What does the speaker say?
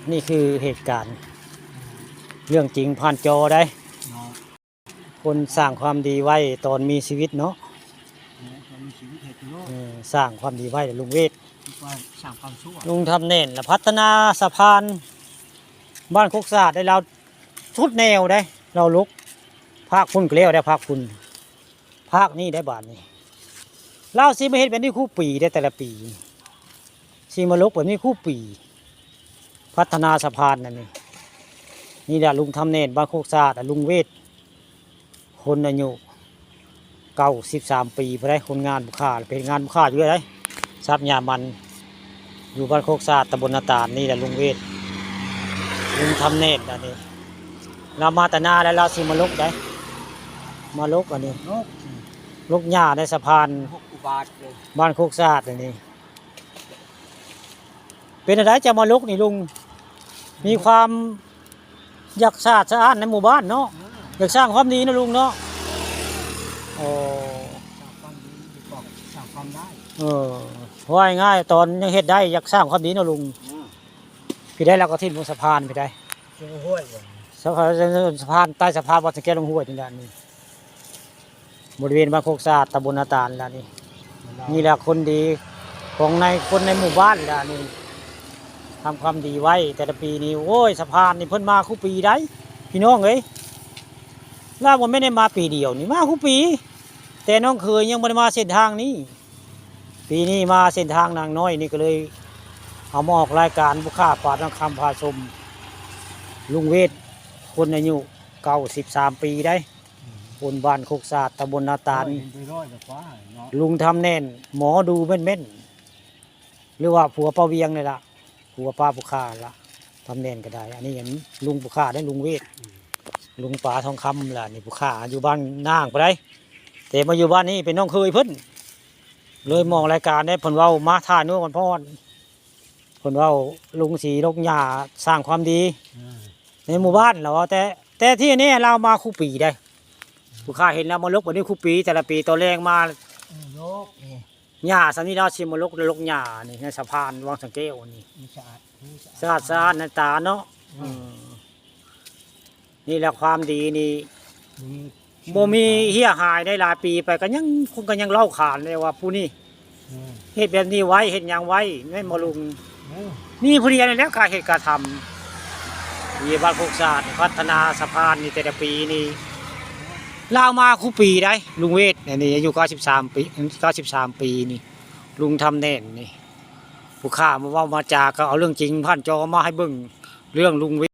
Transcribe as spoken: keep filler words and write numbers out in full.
นี่คือเหตุการณ์ เรื่องจริงผ่านจอได้ เนาะ คนสร้างความดีไว้ตอนมีชีวิตเนาะ เออ ตอนมีชีวิตให้โลก เออ สร้างความดีไว้ลุงเวท ว่าสร้างความชั่ว ลุงทำแน่นละพัฒนาสะพาน บ้านโคกสะอาดได้ลาวสุดแนวได้ ลาวลก ภาคพุ้นก็แล้วได้ ภาคพุ้น ภาคนี้ได้บาดนี้ ลาวสิมาเฮ็ดแบบนี้คู่ปีได้แต่ละปี สิมาลกแบบนี้คู่ปี พัฒนาสะพานนั่นนี่ นี่แหละลุงทำแน่นบ้านโคกสะอาด ลุงเวท คนอายุเก้าสิบสามปีพุ้นได้ คนงานผู้ข้า เป็นงานผู้ข้าอยู่ได้ ทรัพย์ยามัน อยู่บ้านโคกสะอาด ตำบลนาตาล นี่แหละลุงเวท ลุงทำแน่นอันนี้ ลาวมาแต่นาแล้วลาวสิมาลกได้ มาลกอันนี้ ลก ลกหญ้าในสะพาน หกอุบาทเลย บ้านโคกสะอาดอันนี้ เป็นอะไรจะมาลกนี่ลุง มีความอยากสะอาดสะอ้านในหมู่บ้านเนาะ เออ อยากสร้างความดีนะลุงเนาะ โอ้ สร้างความดีดีกว่าสร้างความได้ เออ ว่าง่ายๆ ตอนยังเฮ็ดได้อยากสร้างความดีนะลุง อืม พี่ได้แล้วก็ทิ่มลงสะพานพี่ได้ ลงห้วยก่อน สะพาน สะพาน ใต้สะพานวัดสะแก้วลงห้วยนี่แหละนี่ บริเวณบ้านโคกสะอาด ตำบลนาตาลแล้วนี่ นี่แหละคนดีของใน คนในหมู่บ้านแล้วนี่ ทำความดีไว้ แต่ละปีนี่ โอ้ย สะพานนี่เพิ่นมาคู่ปีได้ พี่น้องเอ้ย ลาวบ่แม่นได้มาปีเดียวนี่ มาคู่ปี แต่น้องเขยยังบ่ได้มาเส้นทางนี้ ปีนี้มาเส้นทางนางน้อยนี่ก็เลย เอามาออกรายการผู้ข้าปาดทองคำพาชม ลุงเวท คนอายุเก้าสิบสามปีได้ คนบ้านโคกสะอาด ตำบลนาตาล ร้อยหนึ่งไปร้อยกว่าเนาะ ลุงทำแน่น หมอดูแม่นๆ หรือว่าผัวป้าเวียงนี่ล่ะ ผัวป้าผู้ข้าละ ทำแน่นก็ได้ อันนี้เห็นลุงผู้ข้าได้ ลุงเวท อืม ลุงปาทองคำล่ะ นี่ผู้ข้าอยู่บ้านนางพุ้นได้ แต่มาอยู่บ้านนี้เป็นน้องเขยเพิ่น เลยมองรายการได้ เพิ่นเว้ามาถ่ายนู่นก่อนพ่อน เพิ่นเว้าลุงสิลกหญ้าสร้างความดี อ่า ในหมู่บ้านแล้วว่า แต่ แต่ที่นี่ลาวมาคู่ปีได้ ผู้ข้าเห็นลาวมาลกแบบนี้คู่ปี แต่ละปีตอนแลงมา เออ ลกนี่ หญ้าส่ำนี้ลาวสิมาลก ลกหญ้านี่ ในสะพานวังสะแก้วนี่ มันสะอาด มันสะอาด สะอาดสะอ้านในตาเนาะ อืม อืม นี่แหละความดีนี่ บ่มี บ่มีเหียหายได้หลายปีไปก็ยัง คนก็ยังเล่าขานเลยว่าผู้นี้ อืม เฮ็ดแบบนี้ไว้ เฮ็ดหยังไว้ แม่นบ่ลุง อืม นี่ผู้เดียวนี่แหละกล้าเฮ็ดกล้าทำ นี่บ้านโคกสะอาด พัฒนาสะพานนี่แต่ละปีนี่ ลาวมาคู่ปีได้ ลุงเวท อันนี้อายุเก้าสิบสามปี เก้าสิบสามปีนี่ ลุงทำแน่นนี่ ผู้ข้ามาเว้ามาจาก็เอาเรื่องจริงผ่านจอมาให้เบิ่ง เรื่องลุงเวท